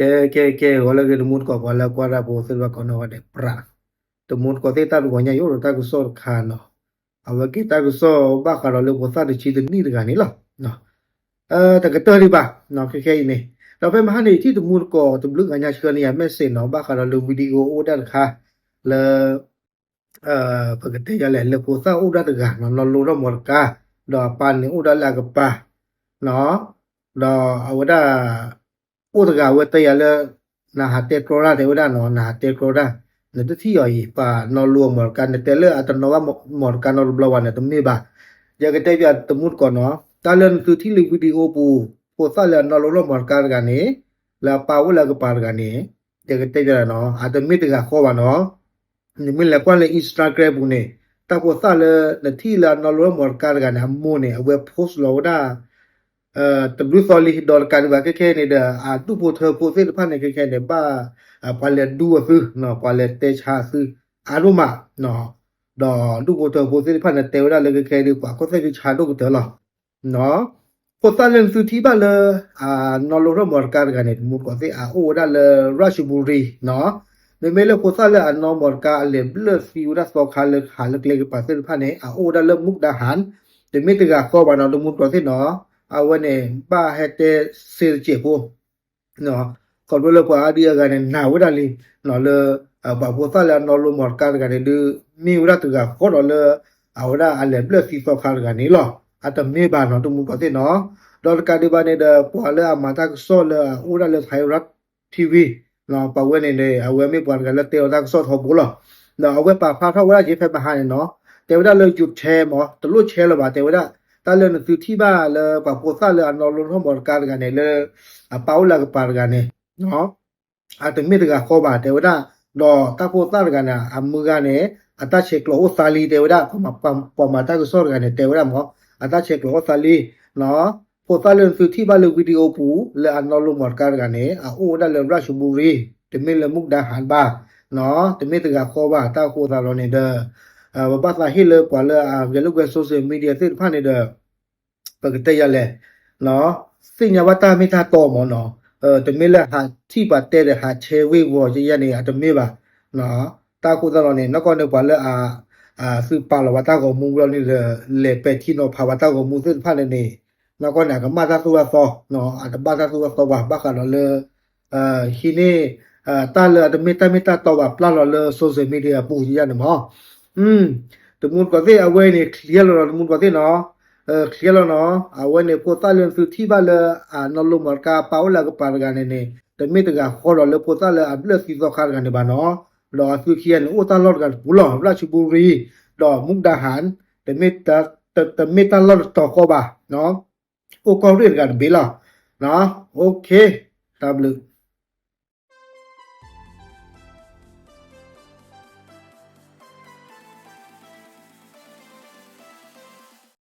ကဲ ကဲ ကဲ ဂီၤလၢအဂ့ၤ တမူတကိး ပှၤလၢကွၢ်တၢ်ဖိသ့ၣ်တဖၣ်ကိးနီၢ်ဂၤဒဲး ပြး တမူတကိးသ့ၣ် တၢ်တဂီၤညါ ယအိၣ်ဒီးတၢ်ကစီၣ်တခါနီၤ. အဝဲကဲတၢ်ကစီၣ်ဘၣ်ဃးဒီးလၢဖိသၣ်တဆံတနံၣ်တဂၤန့ၣ်လီၤ. တကတၢၢ်ဒံးဘၣ် ခဲခဲအံၤန့ၣ်, ဒီးဖဲမဟါန့ၣ် ယထံၣ်တမူတကိးတဘျုးဂၤညါ ဆှၢန့ၢ်ယၤ message နီၤ ဘၣ်ဃးဒီးလၢ video အိၣ်ဒၣ်တခါ လၢ ပကတဲယၤလဲၣ် လၢဖိသၣ်အိၣ်ဒၣ်တဂၤနီၤ နီၢ်လိထီၣ်မီတကါ, ဒီးအပၢ်န့ၣ်အိၣ်ဒၣ်လၢအကပၤနီၤ, ဒီးအဝဲဒၣ် အိၣ်တဂၤဝဲတဲယၤလၢ နဟးတဲတြီတၢ် တဲဝဲဒၣ်နီၤ နဟးတဲတြီတၢ်, နတထံၣ်အီၤအံၤ ပှၤနီၢ်လိမီတကါ နတဲလၢအတနီၣ်ဘၣ်မီတကါနီတဘျီဘၣ်န့ၣ် တမ့ၢ်ဘၣ်. ယကတဲပၠးတမူတကိးနီၤ တၢ်လၢနသုထံၣ်လၢ video ပူၤ ဖိသၣ်လၢအနီၢ်လိထီၣ်မီတကါတဂၤန့ၣ် လၢအပၢ်အိၣ်လၢအကပၤတဂၤန့ၣ် ယကတဲပၠးနီၤ အတမ့ၢ်တဂၤဃီဘၣ်နီၤ. နမ့ၢ်လဲၤကွၢ်လၢ Instagram ပူၤန့ၣ် တၢ်ဖိသၣ်လၢနထံၣ်လၢအနီၢ်လိထီၣ်မီတကါတဂၤန့ၣ် အမိၢ်န့ၣ် အဝဲ post လီၤဝဲဒၣ် တဘျုးသီလံ ဒီးတကးဒံးဘၣ်ခဲခဲန့ၣ်ဒီး အဒူၣ်ဖိထၢဖိသ့ၣ်တဖၣ်န့ၣ် ခဲခဲန့ၣ် ဘၣ်ပှၤလဲၤဒူအသု ပှၤလဲၤတဲဆါအသု အါဒိၣ်မး, ဒီးဒူၣ်ဖိထၢဖိသ့ၣ်တဖၣ်န့ၣ် တဲဝဲဒၣ်လၢခဲခဲဒီး ပှၤခိၣ်သ့ၣ်ကဆါဒိၣ်ကတၢၢ်လီၤ. ဖိသၣ်လၢနသုထံၣ်ဘၣ်လၢ အနီၢ်လိထီၣ်မီတကါတဂၤန့ၣ် တမူတကိးသ့ၣ် အအိၣ်ဝဲဒၣ်လၢ ရၢၡဘူရံနီၤ. မ့မ့ၢ်လၢဖိသၣ်လၢအနီၢ်မီတကါအလဲၤဘျၢၣ်သံဝဲဒၣ်သီခါလၢဟးလၢကျဲကပၤသ့ၣ်တဖၣ်န့ၣ် အအိၣ်ဝဲဒၣ်လၢ မူၣ်ဒါဟၣ်, တမ့ၢ်တဂၤဃီဘၣ်နီၤ တမူတကိးသ့ၣ်နီၤ. အဝဲန့ၣ် ဘၣ်ဟဲတဲစ့တစဲးဖိ ခီဖျိလၢပှၤအါဒံအါဂၤန့ၣ် နာ်ဝဲဒၣ်လံ လၢ ပှၤဖိသၣ်လၢအနီၢ်လိမီတကါတဂၤန့ၣ်ဒုး မ့ၢ်ဝဲဒၣ်တဂၤဃီဒီးလၢ အဝဲဒၣ်အလဲၤဘျၢၣ်သံသီခါတဂၤန့ၣ်လီၤ. အတမ့ၢ်ဘၣ်နီၤ တမူတကိးသ့ၣ်နီၤ. ဒီးတကးဒံးဘၣ်န့ၣ်ဒီး ပှၤလၢအမၤတၢ်ကစီၣ်လၢအအိၣ်ဒၣ်လၢ Thai Rat TV ပှၤဝဲန့ၣ်န့ၣ် အဝဲမ့ၢ်ပှၤတဂၤလၢတဲလီၤတၢ်ကစီၣ်ထီဘိလီၤ. ဒီးအဝဲပာ်ဖျါထီၣ်ဝဲဒၣ်က့ၤဖဲမဟါန့ၣ်နီၤ တဲဝဲဒၣ်လၢ ယိၤထဲမး တလိၣ်ဆဲးလၢၤဘၣ် တဲဝဲဒၣ် တၢ်လၢနသုထံၣ်ဘၣ်လၢပှၤဖိသၣ်လၢအနီၢ်လိထီၣ်မီတကါတဂၤန့ၣ် လၢအပၢ်အိၣ်လၢအကပၤတဂၤန့ၣ် အတမ့ၢ်တဂၤဃီဘၣ် တဲဝဲဒၣ်. ဒီးတၢ်ဖိသၣ်တဂၤန့ၣ် အမုၢ်ဂၤန့ၣ် အတၢ်ဆဲးကျိးအိၣ်သးလံ တဲဝဲဒၣ်. ပှၤမၤတၢ်ကစီၣ်တဂၤန့ၣ် တဲဝဲဒၣ်မး အတၢ်ဆဲးကျိးအိၣ်သးလံ. ဖိသၣ်လၢနသုထံၣ်ဘၣ်လၢ video ပူၤ လၢအနီၢ်လိမီတကါတဂၤန့ၣ် အအိၣ်ဝဲဒၣ်လၢ ရၢၡဘူရံ တမ့ၢ်လၢ မူၣ်ဒါဟၣ်ဘၣ် တမ့ၢ်တဂၤဃီဘၣ်. တၢ်အဃိသးလီၤန့ၣ်ဒီး ပဘၣ်သးဟ့ၣ်လၢပှၤလၢအဂဲၤလိာ်ကွဲ social media သ့ၣ်တဖၣ်န့ၣ်ဒီး ပကတဲယၤလဲၣ် သ့ၣ်ညါဘၣ်တၢ်မ့ၢ်တၢ်တီမးနီၤ. တမ့ၢ်လၢဟးထံၣ်ပှၤတဲဒီး ဟးဆဲးဝ့ၤဝီၤယဲယဲန့ၣ် အတမ့ၢ်ဘၣ်. တၢ်အဃိသတးလီၤန့ၣ် နီၢ်ကီၢ်န့ၣ် ပှၤလၢအ သုးပာ်လီၤဘၣ်တၢ်ဂီၤမူဘျီန့ၣ်ဒီး လဲၤပဲာ်ထံနီၤဖးဘၣ်တၢ်ဂီၤမူသ့ၣ်တဖၣ်န့ၣ်န့ၣ် နီၢ်ကီၢ်န့ၣ် အကမၣ်တၢ်သိၣ်တၢ်သီ အတဘၣ်တၢ်သိၣ်တၢ်သီဘၣ် ဘၣ်ဃးဒီးလၢ ဟံးန့ၢ် တၢ်လၢအတမ့ၢ်တၢ်မ့ၢ်တၢ်တီဘၣ် ပျၢ်လီၤလၢ social media အပူၤယဲန့ၣ်မး တမူတကိးသ့ၣ် အဝဲန့ၣ် clear လီၤနီၤ တမူတကိးသ့ၣ်နီၤ. clear လီၤနီၤ. အဝဲန့ၣ် ဖိသၣ်လၢနသုထံၣ်ဘၣ်လၢ အနီၢ်လိမီတကါ ပၢ်အိၣ်လၢအကပၤတဂၤန့ၣ်န့ၣ် တမ့ၢ်တဂၤဃီဒီးလၢဖိသၣ်လၢအဘျၢၣ်သံသီခါတဂၤန့ၣ်ဘၣ်နီၤ. ဒီးအသုခံဂၤန့ၣ် အိၣ်တၢ်လီၢ်တဂၤတပူၤလီၤ. ရၢၡဘူရံ ဒီး မူၣ်ဒါဟၣ် တမ့ၢ် တမ့ၢ်တၢ်လီၢ်တတီၤဃီဘၣ် အိၣ်ကီၢ်ရ့ၣ်တဂၤတဘ့ၣ်လီၤ. တၢ်ဘျုး